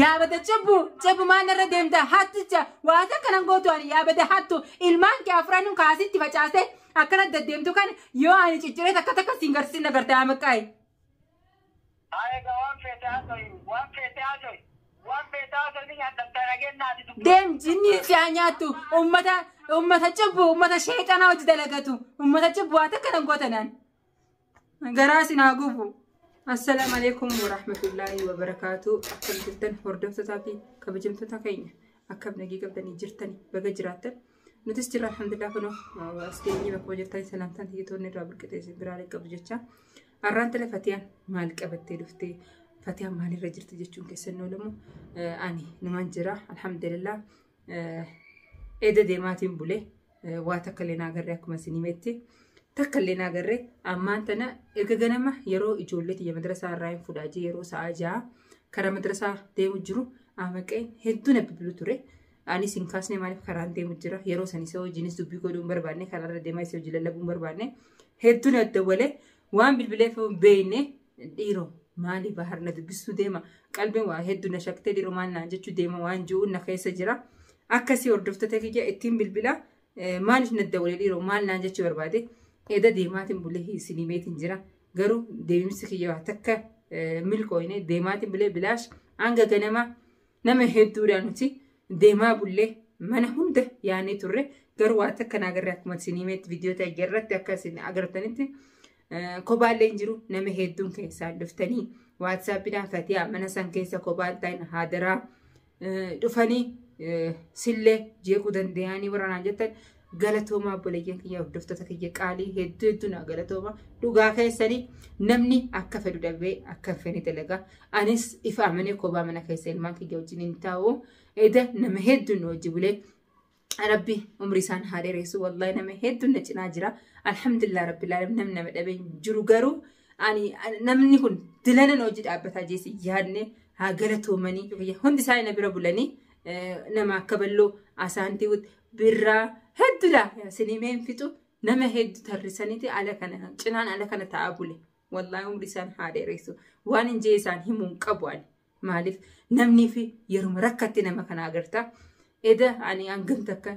Yaabada cubbu cubbu maal irra deemta hatticha waa takka nan gootu ani yaabada hattu ilmaan kee afranuu kaasitti facaase akkana deddeemtu kan yoo ani cicciree takka takka siin garsiin agartee amaqqaayi. Deem jinni si haa nyaattu ummata ummata cubbu ummata sheexanaa hojii dalagatu ummata cubbu waa takka nan gootanaan. Garaa sin haa gubu. Assalaamu alaikum warahmatullaahi wabarakaatu. Akkam jirtan hordoftootaa fi kabajamtoota keenya akkam nagii qabdanii jirtani baga jiraattan. Nutis jirra alhamdulillah kunoo as geenyee bakkuma jirtan salaamtaan tiyyatoonni irraa burqitee isin biraa qabdu jecha. Arraan tala Fatiyaan maal qabattee dhuftee Fatiyaan maalirra jirti jechuun keessan oolamu ani numan jira alhamdulillah. Eeda deemaatiin bulee waa takka illee naa agarree akkuma isin himetti. Takka illee naa agarree ammaan tana erga ganama yeroo ijoollee tiyya madrasaa irraa hin fudhaa jee yeroo sa'a 6 karaa madrasaa deemu jiru amaqeen hedduu na bilbilu ture. Anis hin kaasne maaliif karaan deemu jira yeroo san isa wajjinis dubbii godhuu hin barbaanne karaarra deemaa isa wajjin lallabuu hin barbaanne hedduu na dawwalee waan bilbileef hin beekne dhiiroo maali bahar na dubbisuu deema qalbiin waa hedduu na shaktee dhiiroo maal naan jechuu deema waan jiru na keessa jira. Akkasii hordoftoota kiyya ittiin bilbila maaliif na dawwalee dhiiroo maal naan jechuu barbaade eda deemaatiin bulee isin himeetiin jira garuu deemsi kiyya waa takka milkooyne deemaatiin bulee bilaash hanga ganama nama hedduudhaan nuti deemaa bullee mana hunda yaanee turre garuu waa takka naa agarre akkuma isin himeetti viidiyoo ta'e irratti akka isin agartanitti kophaallee hin jiru nama hedduun keessaan dhuftanii waatsaappiidhaan Fatiyaa mana san keessa kophaan ta'in haadaraa dhufanii sillee jeequu danda'anii warra naan jettan galatoomaa obboleeyyan kiyya hordoftoota kiyya qaalii hedduu hedduu naa galatooma dhugaa keessanii namni akka fedhu dhabee akka hin fedhe dalagaa anis ifa amanee kophaa mana keessa ilmaan kiyya wajjin hin taa'u eda nama hedduun nu wajji bulee Rabbi umrii isaan haa dheeressu wallahi nama hedduun na cinaa jira alhamdulillah rabbil alamin namni nama dhabee hin jiru garuu ani namni kun dilana na hojii dhaabbataa jeesi yaadne haa galatoomanii hundi isaanii na bira bulanii nama akka balloo asaantii birraa hedduudha sinimee hin fixu nama hedduu tarrisaniiti ala kana cinaan ala kana taa'aa bule wallahi umrii isaan haa dheeressu waan hin jee isaan himuu hin qabu ani maaliif namnii fi yeruma rakkatti nama kana agarta. Eda ani hangam takka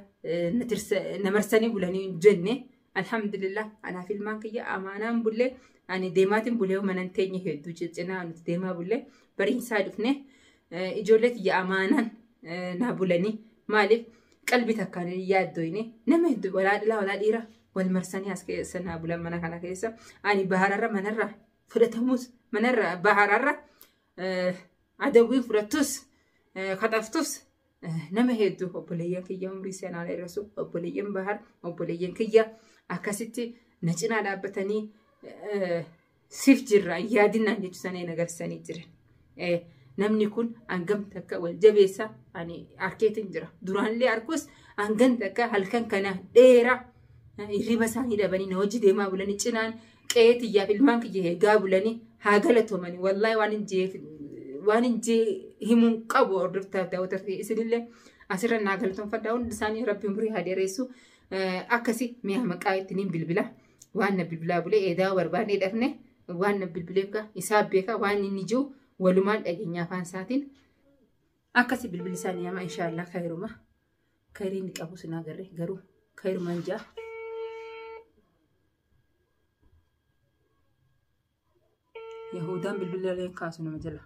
na marsanii bulanii hin jenne alhamdulillah anaaf ilmaan kiyya amaanaan bullee ani deemaatiin bulee mana hin teenye hedduu cinaa nuti deemaa bullee bariinsaa dhufne ijoollee tiyya amaanaan naa bulanii maaliif qalbii takkaan hin yaaddoyne nama hedduu walaa dhalaa walaa dhiira wal marsanii as keessa naa bulan mana kana keessa ani bahararra manarra fudhatamus manarra bahararra adawwiin fudhattus kaxaftus nama hedduu obboleeyyan kiyya umrii seenaa dheeressu obboleeyyan bahar obboleeyyan kiyya akkasitti na cinaa dhaabbatanii siif jirra yaadinaan jechuu sana na agarsiisanii jiran. Namni kun hangam takka wal jabeessa ani arkeetiin jira. Duraanillee arkus hangam takka halkan kana dheeraa hirriba isaanii dhabanii na hojii deemaa bulanii cinaan qe'ee tiyyaaf ilmaan kiyya eegaa bulanii haa galatoomanii wallaahi waan hin jeef waan hin jee himuun qabu hordoftaaf daawwattoota isinillee asirra naa galatoomfadha hundi isaanii rabbi umurii haa dheeressu akkasi mi'a maqaa ittiin bilbila waan na bilbilaa bulee eedaa barbaadnee dhafne waan na bilbileef isaa beeka waan inni jiru walumaan dhageenya afaan isaatiin akkasi bilbilli isaanii ama inshaallah kayruma kayrii inni qabu sin agarre garuu kayrumaan ja'a. Yahudaan bilbila illee kaasu nama jala.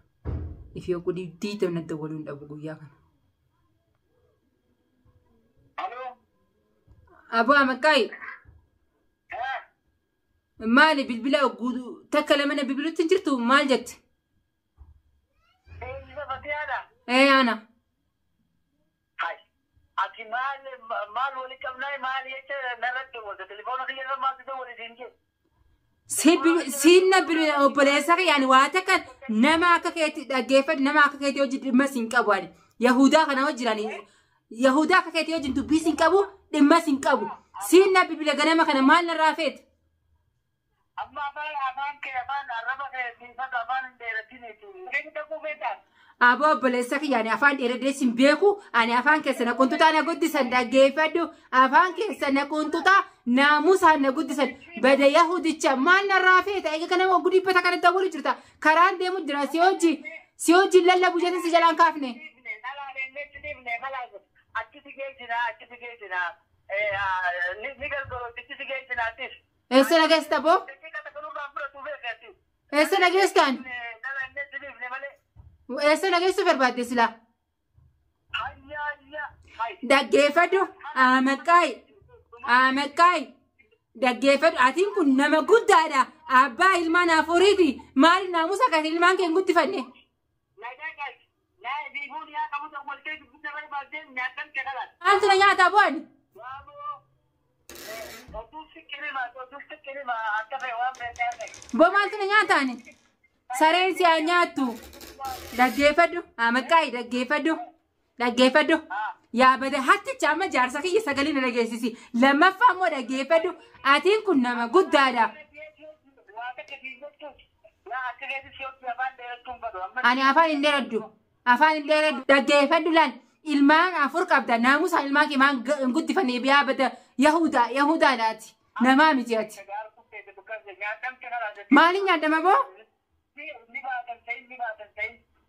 If yoo gudii diitam na dawwaluu hin dhabu guyyaa kana. Aboo Amaqaayi. Maali bilbila takka lama na bilbiluutti hin jirtu maal jette? Ee ana. Ati maal maal wali qabnaa maal jecha narratti dawwalte telefoona kiyya irra maaltu dawwale siin jee? Siin na bilbila obboleessa kiyya ani waa takka nama akka keetti dhaggeeffadhu nama akka keetti hojii dhimma siin qabu ani. Yahudaa kana hojii ani Yahudaa akka keetti hojii dubbii siin qabu dhimma siin qabu. Siin na bilbila ganama kana maal narraa feete? Amma afaan afaan kee afaan arraba kee siifata afaan hin dheeratiniiti. Keeti dhaquu feetaa? Aboo obboleessa kiyya ani afaan dheeradhee sin beeku ani afaan keessa na qunxuxaa na guddisan dhaggeeffadhu afaan keessa na qunxuxaa naamusaan na guddisan bada yahudicha maal narraa feeta eega kana oguu dhibbata kana dawwalu jirta karaan deemu jira si hojii Si wajjin lallabu jeetin si jalaan kaafne. Eessa na geessita boo? Eessa na geessitaan? Eessa na geessu barbaadde silaa? Dhaggeeffadhu Ameqqaayi Ameqqaayi dhaggeeffadhu atiin kun nama guddaadha abbaa ilmaan afuriiti maali naamusa kan ilmaan kee hin guddifanne. Maaltu na nyaata bu'an? Boo maaltu na nyaataani? Sareen si haa nyaattu. Dhaggeeffadhu Ameqqaayi dhaggeeffadhu dhaggeeffadhu. Yaa bada hatticha amma jaarsa kiyya sagalee na dhageessisi. Lammaffaa immoo dhaggeeffadhu atiin kun nama guddaadha. Ani afaan hin dheeradhu. Afaan hin dheeradhu. Dhaggeeffadhu laal. Ilmaan afur qabda. Naamusa ilmaan kee maan hin guddifanne yaa bada Yahudaa Yahudaadhaati. Namaa miti ati. Maaliin nyaadama boo?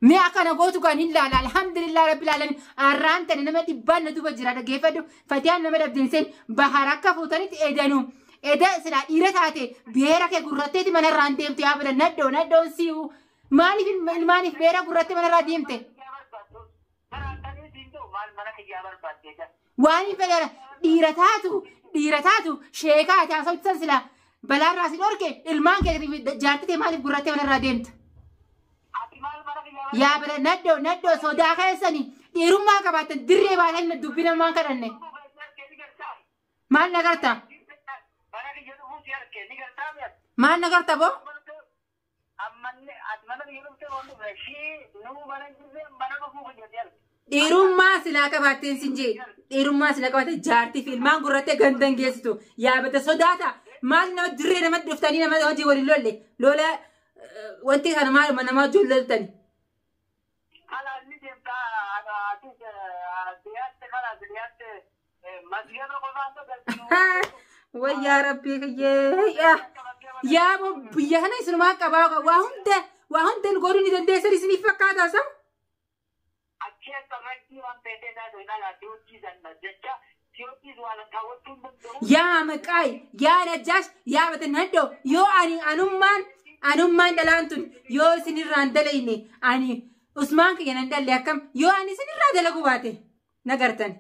Mee akkana gootu kan hin laala. Alhamdulillah rabbil alamin. Arraan tani nama dhibbaan na duba jira dhaggeeffadhu. Fatiyaan nama dhabdeen seen bahar akka fuutanitti edanu. Eda silaa dhiira taate beera kee gurratteeti manarraan deemte yaa bada nadhoo nadhoon si'u. Maaliif ilmaaniif beera gurrattee manarraa deemte? Waan hin fedhe dhiira taatu dhiira taatu sheekaa ati haasawsisan silaa balaarraa si dhorke ilmaan kee jaartitee maaliif gurrattee manarraa deemta? Yaa bada nadhoo nadhoo sodaa keessanii dhiirummaa qabaattan dirree baatanii dubbii namaan kadhanne. Maal nagarta? Maal nagarta boo? Dhiirummaa silaa qabaatteen sin jee dhiirummaa silaa qabaatte jaartii fi ilmaan gurrattee gandan geessitu yaa bada sodaata maal nama dirree namatti dhuftanii nama hojii waliin lolle lola wanti kana maaluma nama wajjin loltani. Wayyaa rabbii kiyyee yaa biyya kana isinumaa qabaa waa hunda waa hunda godhuu ni dandeessan isiniif fakkaata sa? Yaa maqaay yaa najjaash yaa bata nadhoo yoo ani anummaan anummaan dhalaan tun yoo isinirraan dalayne ani Usmaan kiyya nan dhalle akkam yoo ani isinirraa dalagu baate nagartan.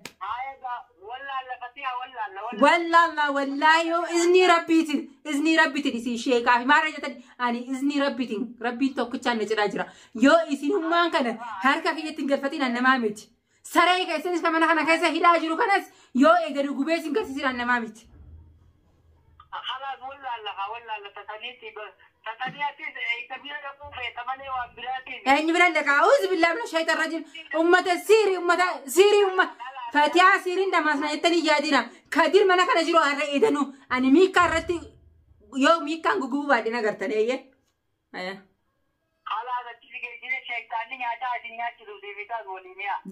Wallaallah wallaahi yoo iznii rabbiitiin iznii rabbiitiin isin sheekaa fi maara jettan ani iznii rabbiitiin rabbiin tokkichaan na cidhaa jira. Yoo isinummaan kana harka kiyyatti hin galfatiin an namaa miti. Saree keessanis kan mana kana keessa hidhaa jiru kanas yoo eegadu gubee isin garsiisin an namaa miti. Eenyu bira dhaqaa? Auzu billahi mina shaytaan rajiim. Ummata siirii ummata siirii umma Fatihaa siiriin dhamaasna jettanii yaadina. Kadir mana kana jiru har'a eedanu. Ani miikkaa irratti yoo miikkaan gugubuu baadhe na gartan eeyyee.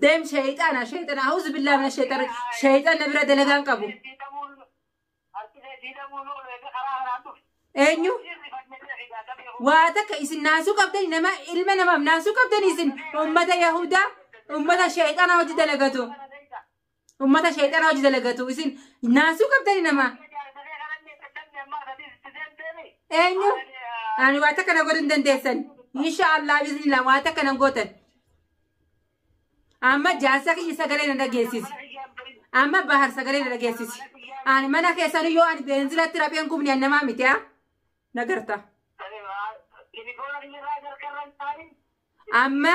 Deem shayxaana shayxaana auzu billahi mina shaytaan rajiim. Shayxaan na bira dalagaan qabu. Eenyu? Waa takka isin naasuu qabdani nama ilma namaaf naasuu qabdani isin ummata Yahudaa ummata shayxaana hojii dalagatu. Ummata shayxaana hojii dalagatu isin naasuu qabdani nama. Eenyu? Ani waa takka na godhuu hin dandeessan. Insha Allah biiznillah waa takka na gootan. Amma jaarsa kiyya sagalee na dhageessisi. Amma bahar sagalee na dhageessisi. Ani mana keessan yoo ani beenzilatti rapheen gubni an namaa miti haa? Nagarta. Amma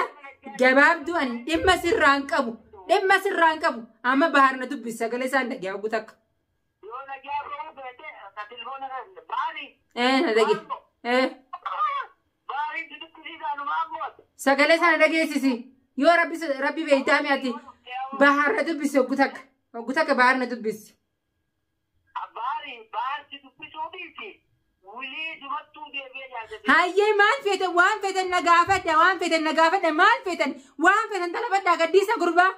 gabaabduu ani dhimma sirraan qabu. Dhimma sirraan qabu. Amma bahar na dubbisi sagalee isaan dhagee hoggu takka. Na dhage. Sagalee sana dhageessisi. Yoo rabbi rabbi beeytaa mi'ati bahar na dubbisi hoggu takka. Hoggu takka bahar na dubbisi. Hayyee maal feetan waan feetan na gaafadha waan feetan na gaafadha maal feetan waan feetan talabadhaa gaddiisa gurbaa.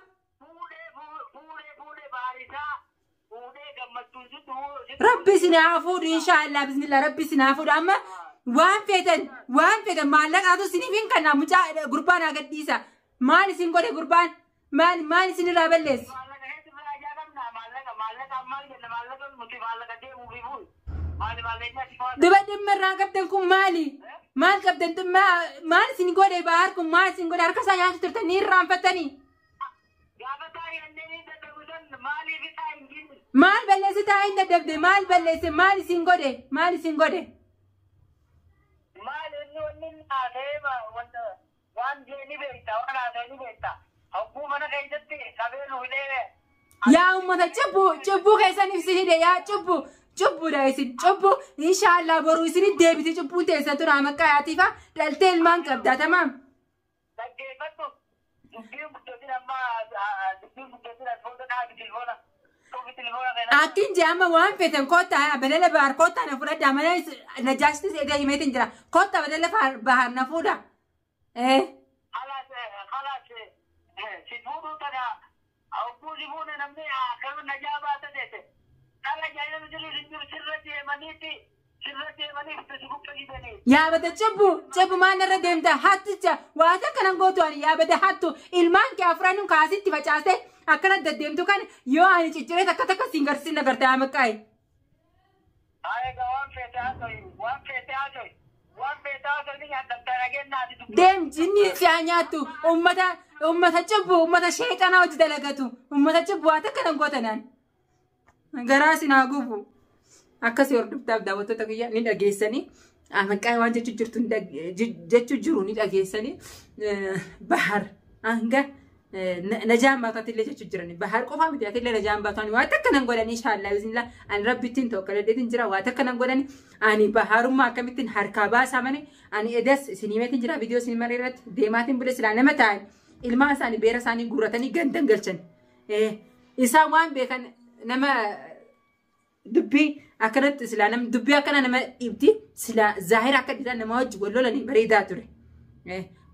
Rabbi isin haa fuudhu inshaallah bismillah rabbi isin haa fuudhu amma Waan feetan waan feetan maallaqaatu isiniif hin kenna mucaa gurbaan haa gadhiisa. Maal isin godhe gurbaan? Maal maal isin irraa balleesse? Maallaqa hedduu irraa ajaa qabna maallaqa maallaqa maal jenna maallaqa nuti maallaqa deemuu fi fuul. Maali maallaqni ati faana. Duba dhimma irraa qabdan kun maali? Maal qabdan maal isin godhe Bahar kun maal isin godhe harka isaa nyaachuu turtan ni irraanfattanii? Gaafa taa'ee dadhabu san maaliif isaa hin jinne? Maal balleesse taa'ee hin dadhabde maal balleesse maal isin godhe maal isin godhe? Maal inni wanni inni haasa'ee wanta waan jee ni beekta waan haasa'ee ni beekta. Hogguu mana keessatti qabee nu hidhee. Yaa uummata cubbuu cubbuu keessan ibsi hidhe yaa cubbuu cubbuudha isin cubbuu inshaallah boruu isin deebiti cubbuun teessan tun maqaa yaatiifa dhaltee ilmaan qabdaa tamaam. Dhaggeeffadhu dubbiin guddatin amma dubbiin guddatin as booda dhaabi tilfoona. Tuubi tilfoona kana. Akkin jee amma waan feetan koottaa badala Bahar koottaa na fudhadha mana najaashtis egaa himeetin jira koottaa badala Bahar na fuudha. Khalaas khalaas si fuudhuu tana hogguu si fuune namni akkam najaa baata deete. Dhala jaayina sirri hin jiru sirra deemaniiti sirra deemanii si bukka gidanii. Yaabata cubbu cubbu maal irra deemta hatticha waa takka nan gootu ani yaabata hattu ilmaan kee afranuun kaasitti facaase akkana deddeemtu kan yoo ani cicciree takka takka siin garsiin agartee maqaayi. Haa egaa waan feete haasoyi waan feete haasoyi waan feete haasoyi ni nyaadhamta dhageenyaati dubbii. Deem jinni si haa nyaattu ummata ummata cubbu ummata sheexanaa hojii dalagatu ummata cubbu waa takka nan gootanaan. Garaa sin haa gubu. Akkasii hordoftaaf daawwattoota kiyya ni dhageessanii. Maqaa waan jechuu jirtu jechuu jiru ni dhageessanii. Bahar hanga najaan baatu illee jechuu jirani. Bahar qofaa miti atillee najaan baatu ani waa takka nan godhani inshaallah bismillah ani rabbittiin tokko jira waa takka nan godhani ani baharummaa akkamittiin harkaa baasaa mane ani edas isin himeetiin jira viidiyoo isin maree irratti deemaatiin bule silaa nama ta'an ilmaan isaanii beera isaanii guurratanii gandan galchan. Isaan waan beekan nama dubbii akkanatti silaa namni dubbii akkana nama dhiibdi silaa zaahira akka dhiiraa nama wajji wal lolanii bareedaa ture.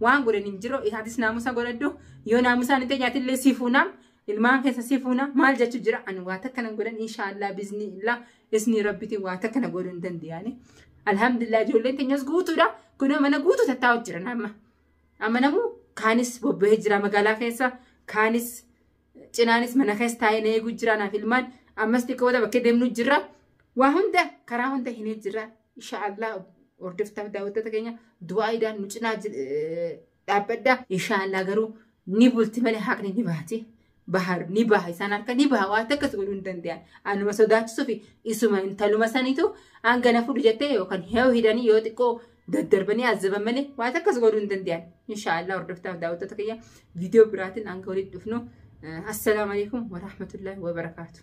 Waan godhan hin jiru isaatis naamusa godhadhu yoo naamusaan hin nyaatillee si fuunaa ilmaan keessa si fuunaa maal jechuu jira ani waa takka nan godhan inshaallah biiznillah isni rabbitiin waa takka na godhuu hin danda'ani. Alhamdulillah ijoolleen teenyas guutuudha kunoo mana guutuu tattaa'u jiran amma. Amma namu kaanis bobba'ee jira magaalaa keessa kaanis cinaanis mana keessa taa'ee na eeguu jira naaf ilmaan ammas xiqqoota bakkee deemnu jira. Waa hunda karaa hunda hin jira. Inshaallah hordoftaaf daawwattoota keenya du'aayiidhaan nu cinaa dhaabbadha. Inshaallah garuu ni bulti malee haqni ni baati. Bahar ni baha isaan harka ni baha waan takkas godhuu hin danda'an. Anuma sodaachisuu fi isuma intaluma saniitu hanga na fuudhu jettee yookaan yoo hidhanii yoo xiqqoo daddarbanii azaban malee waan takkas godhuu hin danda'an. Inshaallah hordoftaaf daawwattoota keenya viidiyoo biraatiin hanga walitti dhufnu. Assalaamu alaikum warahmatullahi wabarakaatu.